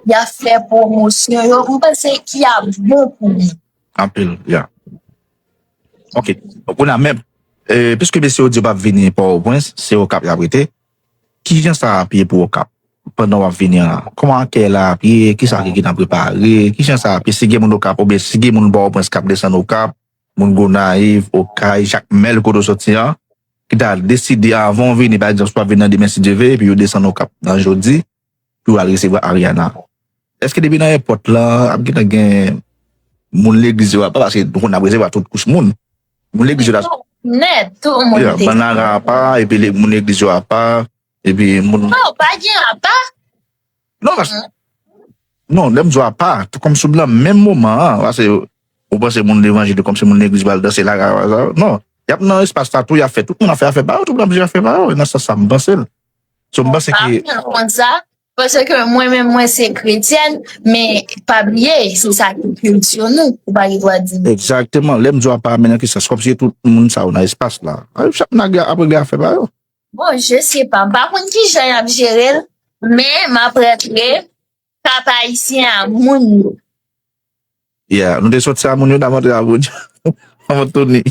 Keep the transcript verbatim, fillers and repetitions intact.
y ap fè pwomosyon yo, m panse ki ap bon pou li. Anpil, ya. Ok. Kounye a menm, eh, piske mesye yo di yo p ap vini Pòtoprens, se Okap y ap rete. Kijan sa ap ye pou Okap pandan w ap vini an la? Kòman akèy la ap ye? Kisa ki gentan prepare? Kijan sa ap ye? Si gen moun Okap oubyen si gen moun Pòtoprens k ap desann Okap, moun Gonayiv, Okay, Jakmèl kote w soti an, ki ta deside avan w vini, pa egzanp, si w ap vin nan demen si Dye vle, epi yo desann Okap nan jodi, pou yo al resevwa Ariana. Èske depi nan èpòt la, ap gentan gen moun legliz yo apa, paske nou konn ap resevwa tout kouch moun. Moun legliz yo la, Nèt, tout moun ya, te. Bannara apa, epi le- moun legliz yo apa, epi moun. Non, pa gen apa. Non, paske. Non, lè m di w apa, tou kòm sou blan, menm moman an, paske ou panse moun levanjil, kòm si moun legliz pral danse la, la, la, non. Y ap nan espas la tou, y ap fè tout moun ap fè afè pa yo, tout blan ap fè afè pa yo, e nan sans sa m panse l. So, m panse Pa ke. Konn sa. Paske mwen menm, mwen se kretyèn, men pa bliye, se sa ki kilti nou, ou pa gen dwa di. Egzakteman. Lè m di w apa, men nan ki sans, kòm si tout moun sa yo nan espas la. Ay, chak nèg ap regle afè pa yo. Bon, je sais pas. M pa konn ki jan y ap jere l, men m ap rantre Kap Ayisyen a moun yo. Yeah, nou te soti a moun yo, n ap antre a moun yo. An Tony.